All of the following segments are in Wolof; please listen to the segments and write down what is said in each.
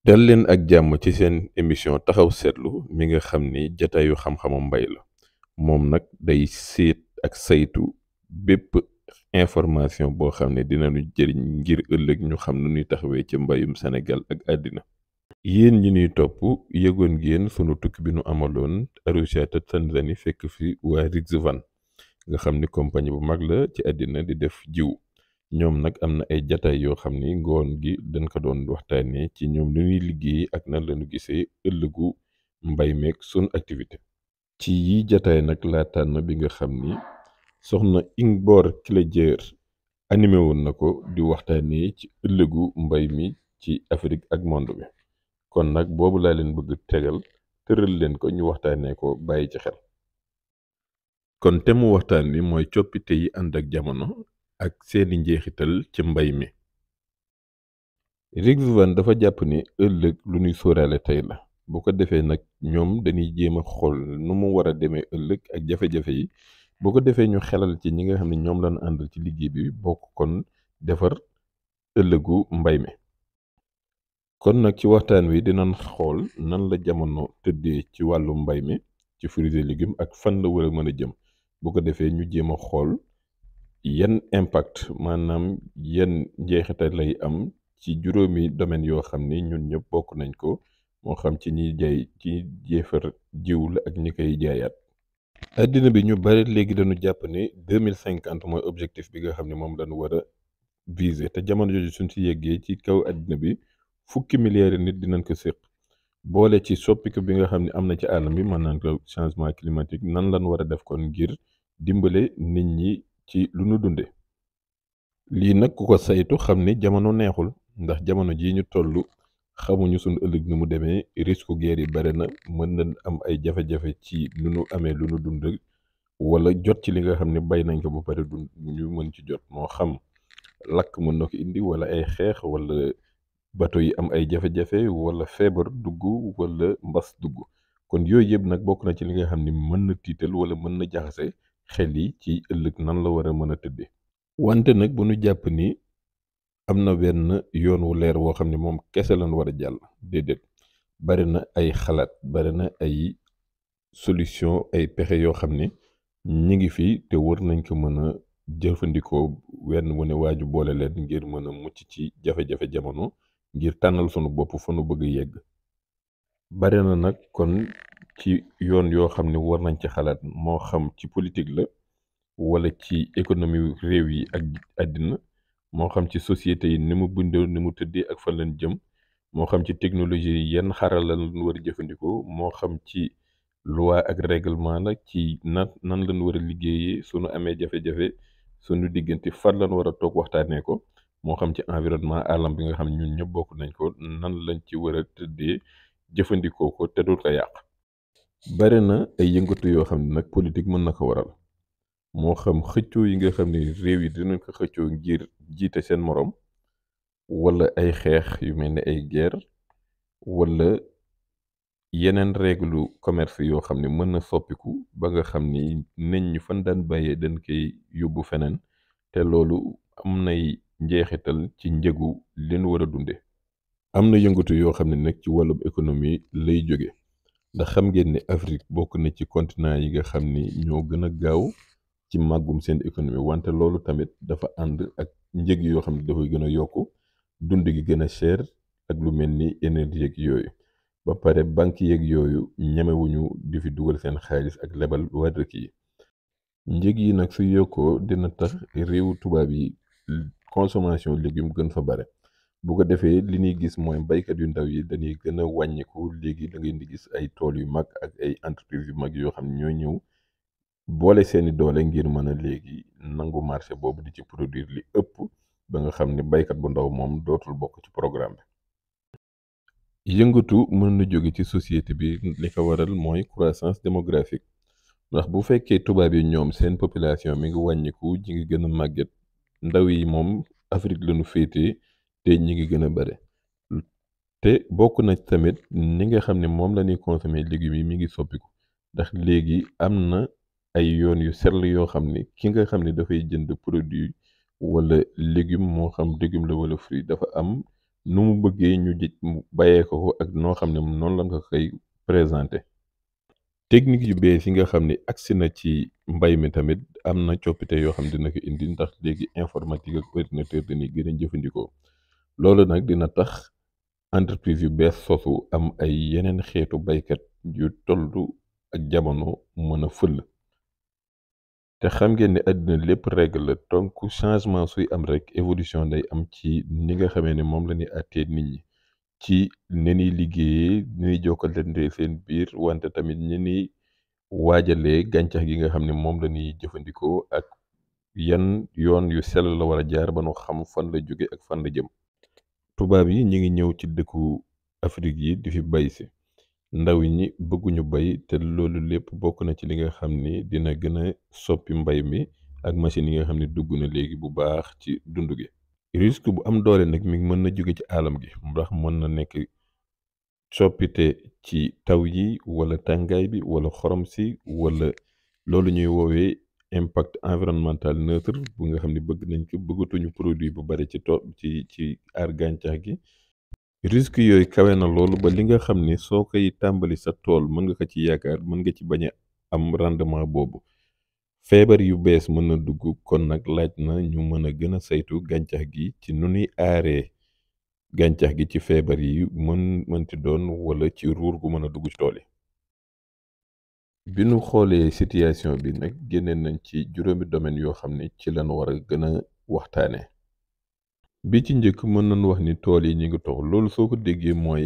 dal leen ak jàmm ci seen émission taxaw seetlu mi nga xam ni jataayu xam-xamu mbay la moom nag day seet ak saytu bépp information boo xam ne dinañu jëriñ ngir ëllëg ñu xam nu ñuy taxawee ci mbayum Sénégal ak àddina yéen ñi ñuy topp yëgoon ngeen sunu tukki bi nu amaloon Arusha te Tanzanie fekk fi waa Rixvan nga xam ni compagnie bu mag la ci àddina di def jiw ñoom nag am na ay jataay yoo xam ni ngoon gi dañ ko doon waxtaanee ci ñoom lu ñuy liggéey ak nan lañu gisee ëllëgu mbay meeg sun activité ci yi jataay nag laa tànn bi nga xam ni soxna Ingbor Kilédier animé woon na ko di waxtaanee ci ëllëgu mbay mi ci Afrique ak monde bi kon nag boobu laa leen bëgg tegal tëral leen ko ñu waxtaanee ko bàyyi ci xel kon te mu waxtaan wi mooy coppite yi ànd ak jamono ak seeni njeexital ci mbay mi Rixvan dafa jàpp ni ëllëg lu ñuy sóoraale tey la bu ko defee nag ñoom dañuy jéem a xool nu mu war a demee ëllëg ak jafe-jafe yi bu ko defee ñu xelal ci ñi nga xam ne ñoom lañu àndal ci liggéey bi bokk kon defar ëllëgu mbay mi kon nag ci waxtaan wi dinañ xool nan la jamono tëddee ci wàllu mbay mi ci fruits et légumes ak fan la war a mën a jëm bu ko defee ñu jéem a xool yan impact maanaam yan njeexital lay am ci juróomi domaine yoo xam ni ñun ñëpp bokk nañ ko moo xam ci ñiy jaay ci jeefar jiw la ak ñi koy jaayaat àddina bi ñu bari léegi dañu jàpp ne 2050 mooy objectif bi nga xam ne moom lañu war a viser te jamono jooju suñ ci yeggee ci kaw àddina bi fukki milliards nit dinañ ko séq boole ci soppiku bi nga xam ne am na ci àllam bi mën naan ko changement climatique nan lañ war a def kon ngir dimbale nit ñi ci lu nu dunde lii nag ku ko saytu xam ni jamono neexul ndax jamono jii ñu toll xamuñu suñu ëllëg ni mu demee risque guerre yi bare na mën na am ay jafe-jafe ci nu nu amee lu nu dund wala jot ci li nga xam ne bay nañ ko ba pare du ñu mën ci jot moo xam lakk mën na ko indi wala ay xeex wala bato yi am ay jafe-jafe wala feebar dugg wala mbas dugg kon yooyu yëpp nag bokk na ci li nga xam ni mën na tiital wala mën na jaxase xel yi ci ëllëg nan la war a mën a tëddee wante nag bu ñu jàpp ni am na benn yoon wu leer woo xam ne moom kese lañ war a jàll déedéet bari na ay xalaat bari na ay solution ay pexe yoo xam ne ñi ngi fi te war nañ ko mën a jëfandikoo wenn wu ne waaju boole leen ngir mën a mucc ci jafe-jafe jamono ngir tànnal sunu bopp fa nu bëgg yegg bari na nag kon ci yoon yoo xam ne war nañ ci xalaat moo xam ci politique la wala ci économie réew yi ak àddina moo xam ci société yi ni mu bindoo ni mu tëddee ak fan lañ jëm moo xam ci technologie yi yenn xarala lañ war a jëfandikoo moo xam ci loi ak règlement la ci nan lañ war a liggéeyee sunu amee jafe-jafe sunu diggante fan lañ war a toog waxtaanee ko moo xam ci environnement alam bi nga xam ñun ñëpp bokk nañ ko nan lañ ci war a tëddee jëfandikoo ko te dul ko yàq bari na ay yëngatu yoo xam ne nag politique mën na ko waral moo xam xëccoo yi nga xam ne réew yi dinañ ko xëccoo ngir jiite seen moroom wala ay xeex yu mel ni ay guerre wala yeneen règle commerce yoo xam ne mën na soppiku ba nga xam ni nit ñi fan daan bàyyee dañ koy yóbbu feneen te loolu am nay njeexital ci njëgu leen war a dunde am na yëngatu yoo xam ne nag ci wàllum économie lay jóge ndax xam ngeen ni Afrique bokk na ci continent yi nga xam ni ñoo gën a gaaw ci màggum seen économie wante loolu tamit dafa ànd ak njëg yoo xam ne dafay gën a yokku dund gi gën a cher ak lu mel ni énergie ak yooyu ba pare banque yeeg yooyu ñemewuñu di fi dugal seen xaalis ak lebal waa dëkk yi njëg yi nag su yokkoo dina tax réewu tubaab yi consommation légume gën fa bare bu ko defee li ñuy gis mooy baykat yu ndaw yi dañuy gën a wàññiku léegi da ngeen di gis ay tool yu mag ak ay entreprise yu mag yoo xam ne ñoo ñëw boole seeni doole ngir mën a léegi nangu marché boobu di ci produire li ëpp ba nga xam ne baykat bu ndaw moom dootul bokk ci programme bi yëngatu mën na jóge ci société bi li ko waral mooy croissance démographique ndax bu fekkee tubaab yi ñoom seen population mi ngi wàññiku ñi ngi gën a màgget ndaw yi moom Afrique lañu féetee te ñi ngi gën a bare te bokk na tamit ni nga xam ne moom la ñuy consommer légumes yi mi ngi soppiku ndax léegi am na ay yoon yu sell yoo xam ne ki nga xam ne dafay jënd produit wala légume moo xam légume la wala fruit dafa am nu mu bëggee ñu mu bàyyee ko ak noo xam ne noonu la nga koy présenté. technique yu bees yi nga xam ni agsi na ci mbay mi tamit am na coppite yoo xam dina ko indi ndax léegi informatique ak ordinateur dañuy gën a jëfandikoo loolu nag dina tax entreprise yu bees sosu am ay yeneen xeetu baykat yu tollu ak jamono mën a fël. te xam ngeen ne àddina lépp règle la donc changement suy am rek évolution day am ci ni nga xamee ne moom la ñuy àttee nit ñi ci ni ñuy liggéeyee ni ñuy jokkalante seen biir wante tamit ni ñuy waajalee gàncax gi nga xam ne moom la ñuy jëfandikoo ak yan yoon yu sell la war a jaar ba nu xam fan la jóge ak fan la jëm. tubaab yi ñu ngi ñëw ci dëkku Afrique yi di fi bay si ndaw ñi bëgguñu bay te loolu lépp bokk na ci li nga xam ni dina gën a soppi mbay mi ak machine yi nga xam ne dugg na léegi bu baax ci dund gi. risque bu am doole nag mi mën na jóge ci alam gi ndax mën na nekk soppite ci taw yi wala tàngaay bi wala xorom si wala loolu ñuy woowee impact environnemental neutre bu nga xam ne bëgg nañ ko bëggatuñu produit bu bari ci ci aar gàncax gi. risque yooyu kawe na loolu ba li nga xam ne soo koy tàmbali sa tool mën nga ko ci yaakaar mën nga ci bañ a am rendement boobu feebar yu bees mën na dugg kon nag laaj na ñu mën a gën a saytu gàncax gi ci nu ñuy aaree gàncax gi ci feebar yi mënti doon wala ci ruur gu mën a dugg ci tool yi. bi nu xoolee situation bi nag génne nañ ci juróomi domaine yoo xam ne ci lañ war a gën a waxtaane. bi ci njëkk mën nañu wax ni tool yi ñu ngi tox loolu soo ko déggee mooy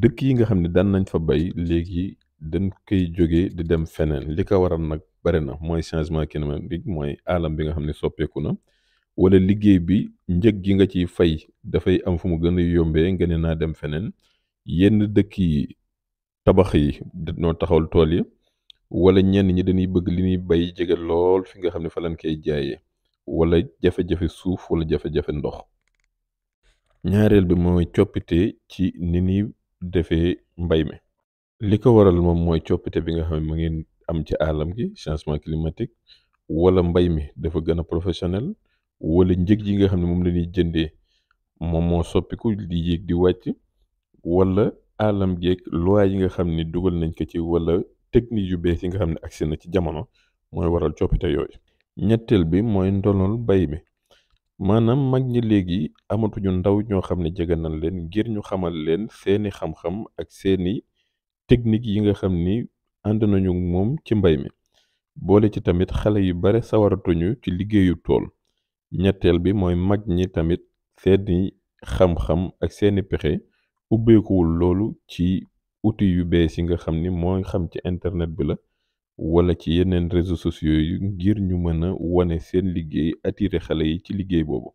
dëkk yi nga xam ne daan nañ fa bay léegi dañ koy jóge di dem feneen li ko waral nag bare na mooy changement climatique mooy alam bi nga xam ne soppeeku na wala liggéey bi njëg gi nga ciy fay dafay am fu mu gën a yombee nga ne naa dem feneen yenn dëkk yi tabax yi dañoo taxawal tool yi wala ñenn ñi dañuy bëgg li ñuy bay jege lool fi nga xam ne fa lañ koy jaayee wala jafe-jafe suuf wala jafe-jafe ndox. ñaareel bi mooy coppite ci ni ñuy defee mbay mi li ko waral moom mooy coppite bi nga xam ne mu ngi am ci alam gi changement climatique wala mbay mi dafa gën a professionnel wala njëg yi nga xam ne moom la ñuy jëndee moom moo soppiku di yéeg di wàcc wala alam geeg loi yi nga xam ni dugal nañ ko ci wala technique yu bees yi nga xam ne agsi na ci jamono mooy waral coppite yooyu. ñetteel bi mooy ndonol bay mi maanaam mag ñi léegi amatuñu ndaw ñoo xam ne jege nañ leen ngir ñu xamal leen seeni xam-xam ak seeni technique yi nga xam ni ànd nañu moom ci mbay mi boole ci tamit xale yu bare sawaratuñu ci liggéeyu tool. ñetteel bi mooy mag ñi tamit seeni xam-xam ak seeni pexe ubbeekuwul loolu ci outil yu bees yi nga xam ni mooy xam ci internet bi la wala ci yeneen réseaux sociaux yi ngir ñu mën a wane seen liggéey attirer xale yi ci liggéey boobu.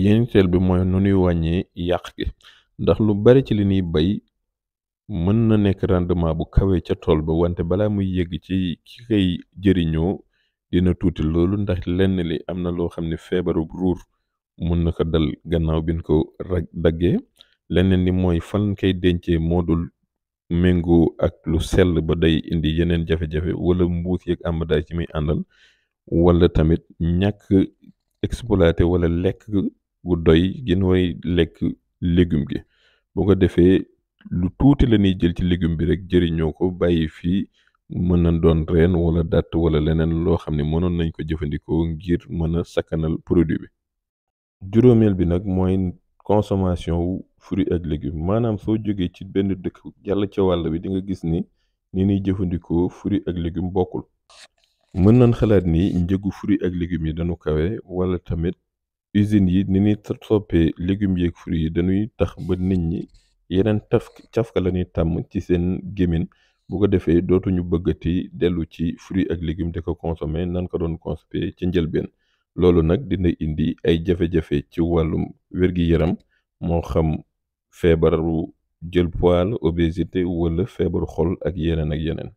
ñeenteel bi mooy nu ñuy wàññee yàq gi ndax lu bari ci li ñuy bay mën na nekk rendement bu kawee ca tool ba wante balaa muy yegg ci ki koy jëriñoo dina tuuti loolu ndax lenn li am na loo xam ne feebaru ruur mun na ko dal gannaaw bin ko daggee leneen li mooy fan koy dencee moo dul méngoo ak lu sell ba day indi yeneen jafe-jafe wala mbuus yeeg emballage ci muy àndal wala tamit ñàkk exploité wala lekk gu doy gën way lekk légume gi boo ko defee lu tuuti la ñuy jël ci légume bi rek jëriñoo ko bàyyi fii mën na doon reen wala dàtt wala leneen loo xam ne mënoon nañ ko jëfandikoo ngir mën a sakkanal produit bi. juróomeel bi nag mooy consommation wu fruits ak légumes maanaam soo jógee ci benn dëkk yàlla ca wàll bi di nga gis ni ñuy jëfandikoo fruits ak légumes bokkul. mën nañ xalaat ni njëgu fruits ak légumes yi dañu kawe wala tamit usines yi ni ñuy soppee légumes yi ak fruits yi dañuy tax ba nit ñi yeneen cafka la ñuy tàmm ci seen gémmiñ bu ko defee dootuñu bëggati dellu ci fruits ak légumes di ko consommer nan ko doon consommer ci njëlbeen. loolu nag dina indi ay jafe-jafe ci wàllum wér-gi-yaram moo xam feebaru jël poids la obésité wala feebaru xol ak yeneen.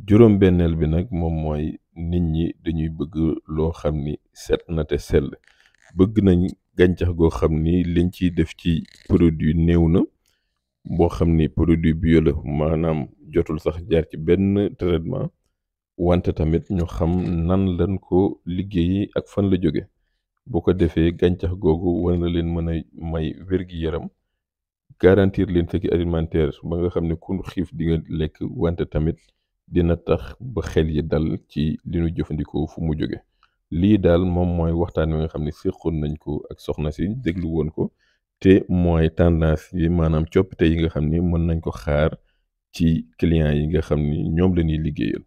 juróom-benneel bi nag moom mooy nit ñi dañuy bëgg loo xam ni set na te sell bëgg nañ gàncax goo xam ni liñ ciy def ci produit néew na boo xam ni produit bio la maanaam jotul sax jaar ci benn traitement wante tamit ñu xam nan lañ ko liggéeyi ak fan la jóge bu ko defee gàncax googu war na leen mën a may wér-gi-yaram garantir leen sécurité alimentaire ba nga xam ne ku xiif di nga lekk wante tamit dina tax ba xel yi dal ci li ñu jëfandikoo fu mu jóge lii daal moom mooy waxtaan wi nga xam ne séqoon nañ ko ak soxna si déglu woon ko te mooy tendance yi maanaam coppite yi nga xam ni mën nañ ko xaar ci clients yi nga xam ni ñoom la ñuy liggéeyal.